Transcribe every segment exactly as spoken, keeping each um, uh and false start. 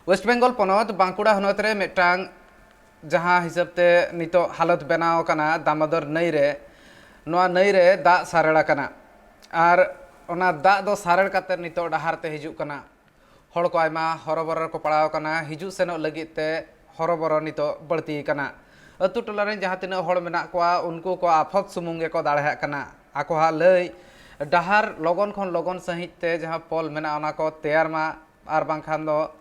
West Bengal ᱯᱚᱱᱚᱛ ᱵᱟᱸᱠᱩᱲᱟ ᱦᱚᱱᱚᱛ ᱨᱮ ᱢᱤᱫᱴᱟᱝ ᱡᱟᱦᱟᱸ ᱦᱤᱥᱟᱹᱵ ᱛᱮ ᱱᱤᱛᱚᱜ ᱦᱟᱞᱚᱛ ᱵᱮᱱᱟᱣ ᱟᱠᱟᱱᱟ ᱫᱟᱢᱳᱫᱚᱨ ᱱᱟᱹᱭ ᱨᱮ, ᱱᱚᱣᱟ ᱱᱟᱹᱭ ᱨᱮ ᱫᱟᱜ ᱥᱟᱨᱮᱲ ᱟᱠᱟᱱᱟ᱾ ᱟᱨ ᱚᱱᱟ ᱫᱟᱜ ᱫᱚ ᱥᱟᱨᱮᱲ ᱠᱟᱛᱮ ᱱᱤᱛᱚᱜ ᱰᱟᱦᱟᱨ ᱛᱮ ᱦᱤᱡᱩᱜ ᱠᱟᱱᱟ᱾ ᱦᱚᱲ ᱠᱚ ᱟᱭᱢᱟ ᱦᱚᱨᱚᱵᱚᱨᱚ ᱨᱮᱠᱚ ᱯᱟᱲᱟᱣ ᱟᱠᱟᱱᱟ᱾ ᱦᱤᱡᱩᱜ ᱥᱮᱱᱚᱜ ᱞᱟᱹᱜᱤᱫ ᱛᱮ ᱦᱚᱨᱚᱵᱚᱨᱚ ᱱᱤᱛᱚᱜ ᱵᱟᱹᱲᱛᱤ ᱟᱠᱟᱱᱟ᱾ ᱟᱹᱛᱩ ᱴᱚᱞᱟ ᱨᱮᱱ ᱡᱟᱦᱟᱸ ᱛᱤᱱᱟᱹᱜ ᱦᱚᱲ ᱢᱮᱱᱟᱜ ᱠᱚᱣᱟ, ᱩᱱᱠᱩ ᱠᱚ ᱟᱯᱷᱚᱛ ᱥᱩᱢᱩᱝ ᱜᱮᱠᱚ ᱫᱟᱲᱮᱭᱟᱜ ᱠᱟᱱᱟ᱾ ᱟᱠᱚᱣᱟᱜ ᱞᱟᱹᱭ, ᱰᱟᱦᱟᱨ ᱞᱚᱜᱚᱱ ᱠᱷᱚᱱ ᱞᱚᱜᱚᱱ ᱥᱟᱺᱦᱤᱡ ᱛᱮ ᱡᱟᱦᱟᱸ ᱯᱳᱞ ᱢᱮᱱᱟᱜᱼᱟ, ᱚᱱᱟ ᱠᱚ ᱛᱮᱭᱟᱨ ᱢᱟ, ᱟᱨ ᱵᱟᱝᱠᱷᱟᱱ ᱫᱚ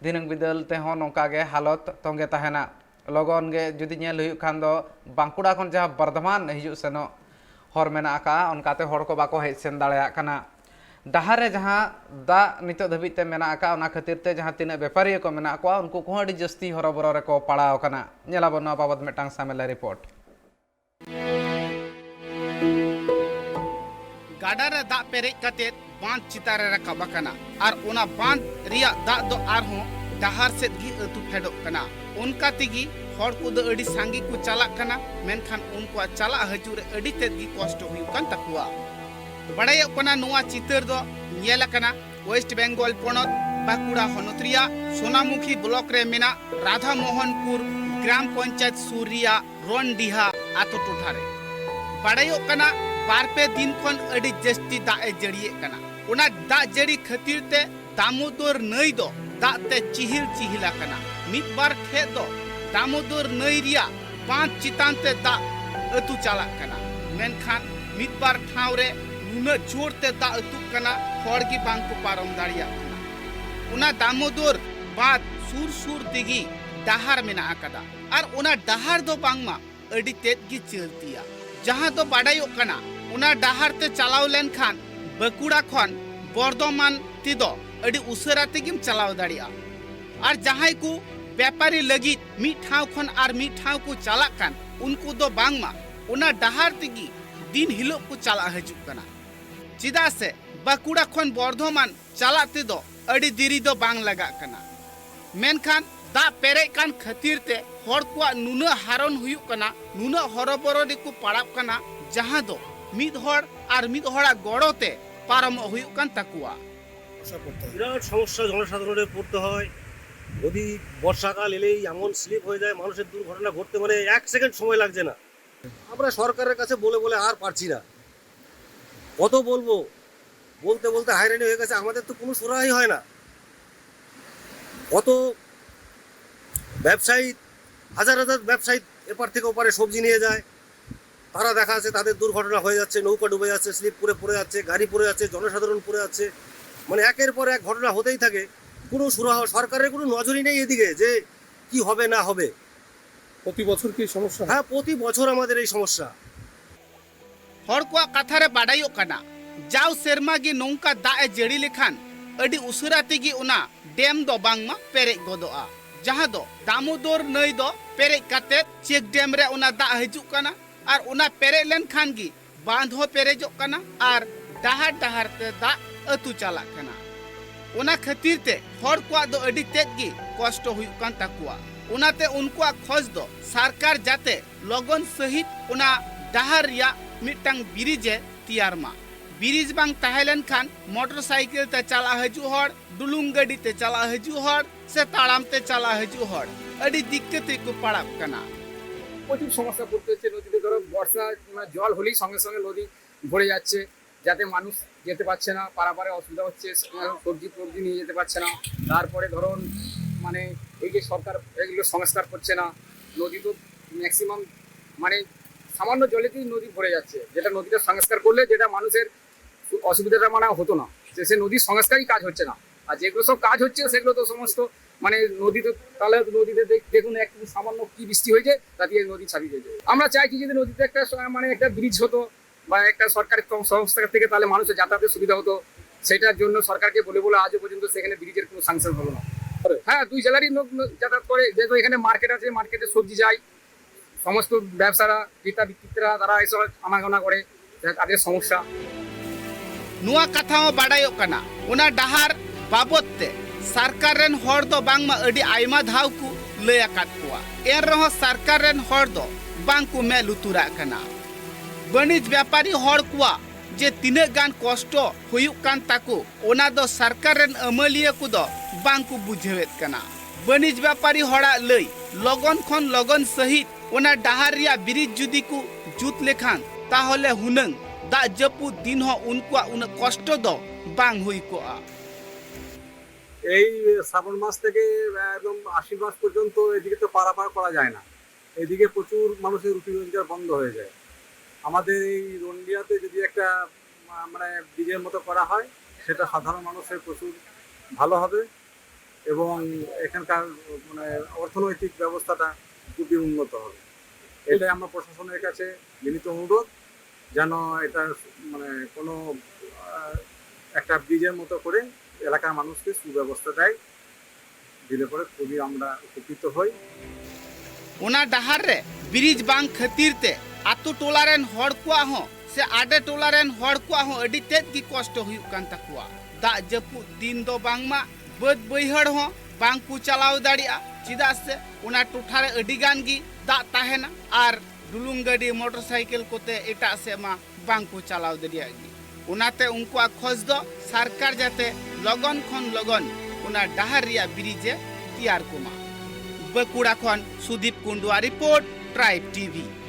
ᱫᱷᱤᱱᱟᱹᱝ ᱵᱤᱫᱟᱹᱞ ᱛᱮᱦᱚᱸ ᱱᱚᱝᱠᱟ ᱜᱮ ᱦᱟᱞᱚᱛ ᱛᱚᱸᱜᱮ ᱛᱟᱦᱮᱱᱟ᱾ ᱞᱚᱜᱚᱱ ᱜᱮ ᱡᱩᱫᱤ ᱧᱮᱞ ᱦᱩᱭᱩᱜ ᱠᱷᱟᱱ ᱫᱚ ᱵᱟᱸᱠᱩᱲᱟ ᱠᱷᱚᱱ ᱡᱟᱦᱟᱸ ᱵᱚᱨᱫᱷᱚᱢᱟᱱ ᱦᱤᱡᱩᱜ ᱥᱮᱱᱚᱜ ᱦᱚᱨ ᱢᱮᱱᱟᱜ ᱟᱠᱟᱫᱼᱟ, ᱚᱱᱠᱟᱛᱮ ᱦᱚᱲ ᱠᱚ ᱵᱟᱠᱚ ᱦᱮᱡ ᱥᱮᱱ ᱫᱟᱲᱮᱭᱟᱜ ᱠᱟᱱᱟ᱾ ᱰᱟᱦᱟᱨ ᱨᱮ ᱡᱟᱦᱟᱸ ᱫᱟᱜ ᱱᱤᱛᱚᱜ ᱫᱷᱟᱹᱵᱤᱡ ᱛᱮ ᱢᱮᱱᱟᱜ ᱟᱠᱟᱫᱼᱟ, ᱚᱱᱟ ᱠᱷᱟᱹᱛᱤᱨ ᱛᱮ ᱡᱟᱦᱟᱸ ᱛᱤᱱᱟᱹᱜ ᱵᱮᱯᱟᱨᱤᱭᱟᱹ ᱠᱚ ᱢᱮᱱᱟᱜ ᱠᱚᱣᱟ, ᱩᱱᱠᱩ ᱠᱚᱦᱚᱸ ᱟᱹᱰᱤ ᱡᱟᱹᱥᱛᱤ ᱦᱚᱨᱚᱵᱚᱨᱚ ᱨᱮᱠᱚ ᱯᱟᱲᱟᱣ ᱟᱠᱟᱱᱟ᱾ ᱧᱮᱞᱟᱵᱚᱱ ᱱᱚᱣᱟ ᱵᱟᱵᱚᱫ ᱢᱤᱫᱴᱟᱝ ᱥᱟᱢᱮᱞᱟ ᱨᱤᱯᱳᱨᱴ᱾ ᱜᱟᱰᱟ ᱨᱮ ᱫᱟᱜ ᱯᱮᱨᱮᱡ ᱠᱟᱛᱮ ᱵᱟᱸᱫᱷ ᱪᱮᱛᱟᱱ ᱨᱮ ᱨᱟᱠᱟᱵ ᱟᱠᱟᱱᱟ ᱟᱨ ᱚᱱᱟ ᱵᱟᱸᱫᱷ ᱨᱮᱭᱟᱜ ᱫᱟᱜ ᱫᱚ ᱟᱨᱦᱚᱸ ᱰᱟᱦᱟᱨ ᱥᱮᱫ ᱜᱮ ᱟᱹᱛᱩ ᱯᱷᱮᱰᱚᱜ ᱠᱟᱱᱟ᱾ ᱚᱱᱠᱟ ᱛᱮᱜᱮ ᱦᱚᱲ ᱠᱚᱫᱚ ᱟᱹᱰᱤ ᱥᱟᱸᱜᱮ ᱠᱚ ᱪᱟᱞᱟᱜ ᱠᱟᱱᱟ, ᱢᱮᱱᱠᱷᱟᱱ ᱩᱱᱠᱩᱣᱟᱜ ᱪᱟᱞᱟᱜ ᱦᱤᱡᱩᱜ ᱨᱮ ᱟᱹᱰᱤ ᱛᱮᱫ ᱜᱮ ᱠᱚᱥᱴᱚ ᱦᱩᱭᱩᱜ ᱠᱟᱱ ᱛᱟᱠᱚᱣᱟ᱾ ᱵᱟᱲᱟᱭᱚᱜ ᱠᱟᱱᱟ, ᱱᱚᱣᱟ ᱪᱤᱛᱟᱹᱨ ᱫᱚ ᱧᱮᱞ ᱟᱠᱟᱱᱟ ᱳᱭᱮᱥᱴ ᱵᱮᱝᱜᱚᱞ ᱯᱚᱱᱚᱛ ᱵᱟᱸᱠᱩᱲᱟ ᱦᱚᱱᱚᱛ ᱨᱮᱭᱟᱜ ᱥᱳᱱᱟᱢᱩᱠᱷᱤ ᱵᱞᱚᱠ ᱨᱮ ᱢᱮᱱᱟᱜ ᱨᱟᱫᱷᱟ ᱢᱳᱦᱚᱱᱯᱩᱨ ᱜᱨᱟᱢ ᱯᱚᱧᱪᱟᱭᱮᱛ ᱥᱩᱨ ᱨᱮᱭᱟᱜ ᱨᱚᱱᱰᱤᱦᱟ ᱟᱛᱳ ᱴᱚᱴᱷᱟ ᱨᱮ᱾ ᱵᱟᱲᱟᱭᱚᱜ ᱠᱟᱱᱟ, ᱵᱟᱨ ᱯᱮ ᱫᱤᱱ ᱠᱷᱚᱱ ᱟᱹᱰᱤ ᱡᱟᱹᱥᱛᱤ ᱫᱟᱜ ᱮ ᱡᱟᱹᱲᱤᱭᱮᱫ ᱠᱟᱱᱟ᱾ ᱚᱱᱟ ᱫᱟᱜ ᱡᱟᱹᱲᱤ ᱠᱷᱟᱹᱛᱤᱨ ᱛᱮ ᱫᱟᱢᱳᱫᱚᱨ ᱱᱟᱹᱭ ᱫᱚ ᱫᱟᱜ ᱛᱮ ᱪᱤᱦᱤᱞ ᱪᱤᱦᱤᱞ ᱟᱠᱟᱱᱟ᱾ ᱢᱤᱫ ᱵᱟᱨ ᱴᱷᱮᱡ ᱫᱚ ᱫᱟᱢᱳᱫᱚᱨ ᱱᱟᱹᱭ ᱨᱮᱭᱟᱜ ᱵᱟᱸᱫᱷ ᱪᱮᱛᱟᱱ ᱛᱮ ᱫᱟᱜ ᱟᱹᱛᱩ ᱪᱟᱞᱟᱜ ᱠᱟᱱᱟ᱾ ᱢᱮᱱᱠᱷᱟᱱ ᱢᱤᱫ ᱵᱟᱨ ᱴᱷᱟᱶ ᱨᱮ ᱱᱩᱱᱟᱹᱜ ᱡᱳᱨ ᱛᱮ ᱫᱟᱜ ᱟᱹᱛᱩᱜ ᱠᱟᱱᱟ, ᱦᱚᱲ ᱜᱮ ᱵᱟᱝ ᱠᱚ ᱯᱟᱨᱚᱢ ᱫᱟᱲᱮᱭᱟᱜ ᱠᱟᱱᱟ᱾ ᱚᱱᱟ ᱫᱟᱢᱳᱫᱚᱨ ᱵᱟᱸᱫᱷ ᱥᱩᱨ ᱥᱩᱨ ᱛᱮᱜᱮ ᱰᱟᱦᱟᱨ ᱢᱮᱱᱟᱜ ᱟᱠᱟᱫᱟ ᱟᱨ ᱚᱱᱟ ᱰᱟᱦᱟᱨ ᱫᱚ ᱵᱟᱝᱢᱟ ᱟᱹᱰᱤ ᱛᱮᱫ ᱜᱮ ᱪᱟᱹᱞᱛᱤᱭᱟ, ᱡᱟᱦᱟᱸ ᱫᱚ ᱵᱟᱰᱟᱭᱚᱜ ᱠᱟᱱᱟ ᱚᱱᱟ ᱰᱟᱦᱟᱨ ᱛᱮ ᱪᱟᱞᱟᱣ ᱞᱮᱱᱠᱷᱟᱱ ᱵᱟᱸᱠᱩᱲᱟ ᱠᱷᱚᱱ ᱵᱚᱨᱫᱷᱚᱢᱟᱱ ᱛᱮᱫᱚ ᱟᱹᱰᱤ ᱩᱥᱟᱹᱨᱟ ᱛᱮᱜᱮᱢ ᱪᱟᱞᱟᱣ ᱫᱟᱲᱮᱭᱟᱜᱼᱟ᱾ ᱟᱨ ᱡᱟᱦᱟᱸᱭ ᱠᱚ ᱵᱮᱯᱟᱨᱤ ᱞᱟᱹᱜᱤᱫ ᱢᱤᱫ ᱴᱷᱟᱶ ᱠᱷᱚᱱ ᱟᱨ ᱢᱤᱫ ᱴᱷᱟᱶ ᱠᱚ ᱪᱟᱞᱟᱜ ᱠᱟᱱ, ᱩᱱᱠᱩ ᱫᱚ ᱵᱟᱝᱢᱟ ᱚᱱᱟ ᱰᱟᱦᱟᱨ ᱛᱮᱜᱮ ᱫᱤᱱ ᱦᱤᱞᱳᱜ ᱠᱚ ᱪᱟᱞᱟᱜ ᱦᱤᱡᱩᱜ ᱠᱟᱱᱟ᱾ ᱪᱮᱫᱟᱜ ᱥᱮ ᱵᱟᱸᱠᱩᱲᱟ ᱠᱷᱚᱱ ᱵᱚᱨᱫᱷᱚᱢᱟᱱ ᱪᱟᱞᱟᱜ ᱛᱮᱫᱚ ᱟᱹᱰᱤ ᱫᱮᱨᱤ ᱫᱚ ᱵᱟᱝ ᱞᱟᱜᱟᱜ ᱠᱟᱱᱟ᱾ ᱢᱮᱱᱠᱷᱟᱱ ᱫᱟᱜ ᱯᱮᱨᱮᱡ ᱠᱟᱱ ᱠᱷᱟᱹᱛᱤᱨ ᱛᱮ ᱦᱚᱲ ᱠᱚᱣᱟᱜ ᱱᱩᱱᱟᱹᱜ ᱦᱟᱨᱚᱱ ᱦᱩᱭᱩᱜ ᱠᱟᱱᱟ, ᱱᱩᱱᱟᱹᱜ ᱦᱚᱨᱚᱵᱚᱨᱚ ᱨᱮᱠᱚ ᱯᱟᱲᱟᱜ ᱠᱟᱱᱟ, ᱡᱟᱦᱟᱸ ᱫᱚ ᱢᱤᱫ ᱦᱚᱲ ᱟᱨ ᱢᱤᱫ ᱦᱚᱲᱟᱜ ᱜᱚᱲᱚ ᱛᱮ ᱯᱟᱨᱚᱢᱚᱜ ᱦᱩᱭᱩᱜ ᱠᱟᱱ ᱛᱟᱠᱚᱣᱟ᱾ বিরাট সমস্যা জনসাধারণের পড়তে হয়। যদি বর্ষাকাল এলেই এমন স্লিপ হয়ে যায়, মানুষের দুর্ঘটনা ঘটতে মানে এক সেকেন্ড সময় লাগছে না। আমরা সরকারের কাছে বলে বলে আর পারছি না। কত বলবো, বলতে বলতে হয়রানি হয়ে গেছে। আমাদের তো কোনো সুরাহাই হয় না। কত ব্যবসায়ী, হাজার হাজার ব্যবসায়ী এপার থেকে ওপারে সবজি নিয়ে যায়, তারা দেখা যাচ্ছে তাদের দুর্ঘটনা হয়ে যাচ্ছে, নৌকা ডুবে যাচ্ছে, স্লিপ করে পড়ে যাচ্ছে, গাড়ি পড়ে যাচ্ছে, জনসাধারণ পড়ে যাচ্ছে। মানে একের পর এক ঘটনা হতেই থাকে। কোনো সুরাহা, সরকারের কোনো নজরই নেই এদিকে যে কি হবে না হবে। প্রতি বছর কি এই সমস্যা হয়? হ্যাঁ, প্রতি বছর আমাদের এই সমস্যা। ᱦᱚᱲ ᱠᱚᱣᱟᱜ ᱠᱟᱛᱷᱟ ᱨᱮ ᱵᱟᱰᱟᱭᱚᱜ ᱠᱟᱱᱟ, ᱡᱟᱣ ᱥᱮᱨᱢᱟ ᱜᱮ ᱱᱚᱝᱠᱟ ᱫᱟᱜ ᱮ ᱡᱟᱹᱲᱤ ᱞᱮᱠᱷᱟᱱ ᱟᱹᱰᱤ ᱩᱥᱟᱹᱨᱟ ᱛᱮᱜᱮ ᱚᱱᱟ ᱰᱮᱢ ᱫᱚ ᱵᱟᱝᱢᱟ ᱯᱮᱨᱮᱡ ᱜᱚᱫᱚᱜᱼᱟ, ᱡᱟᱦᱟᱸ ᱫᱚ ᱫᱟᱢᱳᱫᱚᱨ ᱱᱟᱹᱭ ᱫᱚ ᱯᱮᱨᱮᱡ ᱠᱟᱛᱮ ᱪᱮᱠ ᱰᱮᱢ ᱨᱮ ᱚᱱᱟ ᱫᱟᱜ ᱦᱤᱡᱩᱜ ᱠᱟᱱᱟ᱾ ᱟᱨ ᱚᱱᱟ ᱯᱮᱨᱮᱡ ᱞᱮᱱᱠᱷᱟᱱ ᱜᱮ ᱵᱟᱸᱫᱷ ᱦᱚᱸ ᱯᱮᱨᱮᱡᱚᱜ ᱠᱟᱱᱟ ᱟᱨ ᱰᱟᱦᱟᱨ ᱰᱟᱦᱟᱨ ᱛᱮ ᱫᱟᱜ ᱟᱹᱛᱩ ᱪᱟᱞᱟᱜ ᱠᱟᱱᱟ᱾ ᱚᱱᱟ ᱠᱷᱟᱹᱛᱤᱨ ᱛᱮ ᱦᱚᱲ ᱠᱚᱣᱟᱜ ᱫᱚ ᱟᱹᱰᱤ ᱛᱮᱫ ᱜᱮ ᱠᱚᱥᱴᱚ ᱦᱩᱭᱩᱜ ᱠᱟᱱ ᱛᱟᱠᱚᱣᱟ᱾ ᱚᱱᱟᱛᱮ ᱩᱱᱠᱩᱣᱟᱜ ᱠᱷᱚᱡᱽ ᱫᱚ ᱥᱚᱨᱠᱟᱨ ᱡᱟᱛᱮ ᱞᱚᱜᱚᱱ ᱥᱟᱹᱦᱤᱡ ᱚᱱᱟ ᱰᱟᱦᱟᱨ ᱨᱮᱭᱟᱜ ᱢᱤᱫᱴᱟᱝ ᱵᱨᱤᱡᱽ ᱮ ᱛᱮᱭᱟᱨ ᱢᱟ᱾ ᱵᱨᱤᱡᱽ ᱵᱟᱝ ᱛᱟᱦᱮᱸ ᱞᱮᱱᱠᱷᱟᱱ ᱢᱚᱴᱚᱨ ᱥᱟᱭᱠᱮᱞ ᱛᱮ ᱪᱟᱞᱟᱜ ᱦᱤᱡᱩᱜ ᱦᱚᱲ, ᱰᱩᱞᱩᱝ ᱜᱟᱹᱰᱤ ᱛᱮ ᱪᱟᱞᱟᱜ ᱦᱤᱡᱩᱜ ᱦᱚᱲ ᱥᱮ ᱛᱟᱲᱟᱢ ᱛᱮ ᱪᱟᱞᱟᱜ ᱦᱤᱡᱩᱜ ᱦᱚᱲ ᱟᱹᱰᱤ ᱫᱤᱠᱠᱟᱹᱛ ᱨᱮᱠᱚ ᱯᱟᱲᱟᱜ ᱠᱟᱱᱟ᱾ প্রচুর সমস্যা পড়তে হচ্ছে নদীতে। ধরো বর্ষা, মানে, জল হলেই সঙ্গে সঙ্গে নদী ভরে যাচ্ছে, যাতে মানুষ যেতে পারছে না, পারাপারে অসুবিধা হচ্ছে, সবজি টবজি নিয়ে যেতে পারছে না। তারপরে ধরুন, মানে, এই যে সরকার এগুলো সংস্কার করছে না, নদী তো ম্যাক্সিমাম, মানে, সামান্য জলেতেই নদী ভরে যাচ্ছে। যেটা নদীটা সংস্কার করলে যেটা মানুষের অসুবিধাটা মানে হতো না, যে সে নদীর সংস্কারই কাজ হচ্ছে না। আর যেগুলো সব কাজ হচ্ছে সেগুলো তো সমস্ত, মানে, নদী তো, তাহলে নদীতে দেখ- দেখুন, একটু সামান্য কি বৃষ্টি হয়েছে, তাতে এই নদী ছাপিয়ে যায়। আমরা চাইছি যদি নদীতে একটা স- মানে একটা ব্রিজ হতো বা একটা সরকারের সং- সংস্থা থেকে, তাহলে মানুষের যাতায়াতের সুবিধা হতো। সেটার জন্য সরকারকে বলে বলে আজও পর্যন্ত সেখানে ব্রিজের কোনো স্যাংশন হলো না। হ্যাঁ, দুই জেলারই লোক যাতায়াত করে, যেহেতু এখানে মার্কেট আছে, মার্কেটে সবজি যায়, সমস্ত ব্যবসারা, ক্রেতা বিক্রেতারা, তারা এসব আনাগোনা করে, তাদের সমস্যা। ᱱᱚᱣᱟ ᱠᱟᱛᱷᱟ ᱦᱚᱸ ᱵᱟᱰᱟᱭᱚᱜ ᱠᱟᱱᱟ, ᱚᱱᱟ ᱰᱟᱦᱟᱨ ᱵᱟᱵᱚᱫ ᱛᱮ ᱥᱚᱨᱠᱟᱨ ᱨᱮᱱ ᱦᱚᱲ ᱫᱚ ᱵᱟᱝᱢᱟ ᱟᱹᱰᱤ ᱟᱭᱢᱟ ᱫᱷᱟᱣ ᱠᱚ ᱞᱟᱹᱭ ᱟᱠᱟᱫ ᱠᱚᱣᱟ᱾ ᱮᱱ ᱨᱮᱦᱚᱸ ᱥᱚᱨᱠᱟᱨ ᱨᱮᱱ ᱦᱚᱲ ᱫᱚ ᱵᱟᱝ ᱠᱚ ᱢᱮᱫ ᱞᱩᱛᱩᱨᱟᱜ ᱠᱟᱱᱟ᱾ ᱵᱟᱹᱱᱤᱡᱽ ᱵᱮᱯᱟᱨᱤ ᱦᱚᱲ ᱠᱚᱣᱟᱜ ᱡᱮ ᱛᱤᱱᱟᱹᱜ ᱜᱟᱱ ᱠᱚᱥᱴᱚ ᱦᱩᱭᱩᱜ ᱠᱟᱱ ᱛᱟᱠᱚ, ᱚᱱᱟ ᱫᱚ ᱥᱚᱨᱠᱟᱨ ᱨᱮᱱ ᱟᱹᱢᱟᱹᱞᱤᱭᱟᱹ ᱠᱚᱫᱚ ᱵᱟᱝ ᱠᱚ ᱵᱩᱡᱷᱟᱹᱣᱮᱫ ᱠᱟᱱᱟ᱾ ᱵᱟᱹᱱᱤᱡᱽ ᱵᱮᱯᱟᱨᱤ ᱦᱚᱲᱟᱜ ᱞᱟᱹᱭ, ᱞᱚᱜᱚᱱ ᱠᱷᱚᱱ ᱞᱚᱜᱚᱱ ᱥᱟᱹᱦᱤᱡ ᱚᱱᱟ ᱰᱟᱦᱟᱨ ᱨᱮᱭᱟᱜ ᱵᱨᱤᱡᱽ ᱡᱩᱫᱤ ᱠᱚ ᱡᱩᱛ ᱞᱮᱠᱷᱟᱱ, ᱛᱟᱦᱚᱞᱮ ᱦᱩᱱᱟᱹᱝ ᱫᱟᱜ ᱡᱟᱹᱯᱩᱫ ᱫᱤᱱ ᱦᱚᱸ ᱩᱱᱠᱩᱣᱟᱜ ᱩᱱᱟᱹᱜ ᱠᱚᱥᱴᱚ ᱫᱚ ᱵᱟᱝ ᱦᱩᱭ ᱠᱚᱜᱼᱟ᱾ এই শ্রাবণ মাস থেকে একদম আশ্বিন মাস পর্যন্ত এদিকে তো পারাপার করা যায় না। এদিকে প্রচুর মানুষের রুটি রোজগার বন্ধ হয়ে যায়। আমাদের এই রন্ডিয়াতে যদি একটা মা- মানে ব্রিজের মতো করা হয়, সেটা সাধারণ মানুষের প্রচুর ভালো হবে এবং এখানকার মানে অর্থনৈতিক ব্যবস্থাটা খুবই উন্নত হবে। এটাই আমরা প্রশাসনের কাছে বিনীত অনুরোধ, যেন এটা মানে কোনো আহ, একটা ব্রিজের মতো করে এলাকার মানুষকে সুব্যবস্থা দেয়, দিলে পরে খুবই আমরা উপকৃত হই। ᱚᱱᱟ ᱰᱟᱦᱟᱨ ᱨᱮ ᱵᱨᱤᱡᱽ ᱵᱟᱝ ᱠᱷᱟᱹᱛᱤᱨ ᱛᱮ ᱟᱛᱳ ᱴᱚᱞᱟ ᱨᱮᱱ ᱦᱚᱲ ᱠᱚᱣᱟᱜ ᱦᱚᱸ ᱥᱮ ᱟᱰᱮ ᱴᱚᱞᱟ ᱨᱮᱱ ᱦᱚᱲ ᱠᱚᱣᱟᱜ ᱦᱚᱸ ᱟᱹᱰᱤ ᱛᱮᱫ ᱜᱮ ᱠᱚᱥᱴᱚ ᱦᱩᱭᱩᱜ ᱠᱟᱱ ᱛᱟᱠᱚᱣᱟ᱾ ᱫᱟᱜ ᱡᱟᱹᱯᱩᱫ ᱫᱤᱱ ᱫᱚ ᱵᱟᱝᱢᱟ ᱵᱟᱹᱫᱽ ᱵᱟᱹᱭᱦᱟᱹᱲ ᱦᱚᱸ ᱵᱟᱝ ᱠᱚ ᱪᱟᱞᱟᱣ ᱫᱟᱲᱮᱭᱟᱜᱼᱟ, ᱪᱮᱫᱟᱜ ᱥᱮ ᱚᱱᱟ ᱴᱚᱴᱷᱟ ᱨᱮ ᱟᱹᱰᱤ ᱜᱟᱱ ᱜᱮ ᱫᱟᱜ ᱛᱟᱦᱮᱱᱟ ᱟᱨ ᱰᱩᱞᱩᱝ ᱜᱟᱹᱰᱤ, ᱢᱚᱴᱚᱨ ᱥᱟᱭᱠᱮᱞ ᱠᱚᱛᱮ ᱮᱴᱟᱜ ᱥᱮᱫ ᱢᱟ ᱵᱟᱝ ᱠᱚ ᱪᱟᱞᱟᱣ ᱫᱟᱲᱮᱭᱟᱜ ᱜᱮ᱾ ᱚᱱᱟᱛᱮ ᱩᱱᱠᱩᱣᱟᱜ ᱠᱷᱚᱡᱽ ᱫᱚ ᱥᱚᱨᱠᱟᱨ ᱡᱟᱛᱮ ᱞᱚᱜᱚᱱ ᱠᱷᱚᱱ ᱞᱚᱜᱚᱱ ᱚᱱᱟ ᱰᱟᱦᱟᱨ ᱨᱮᱭᱟᱜ ᱵᱨᱤᱡᱽ ᱮ ᱛᱮᱭᱟᱨ ᱠᱚᱢᱟ᱾ ᱵᱟᱸᱠᱩᱲᱟ ᱠᱷᱚᱱ ᱥᱩᱫᱤᱯ ᱠᱩᱱᱰᱩᱣᱟ ᱨᱤᱯᱳᱨᱴ, ᱴᱨᱟᱭᱤᱵᱽ ᱴᱤᱵᱷᱤ᱾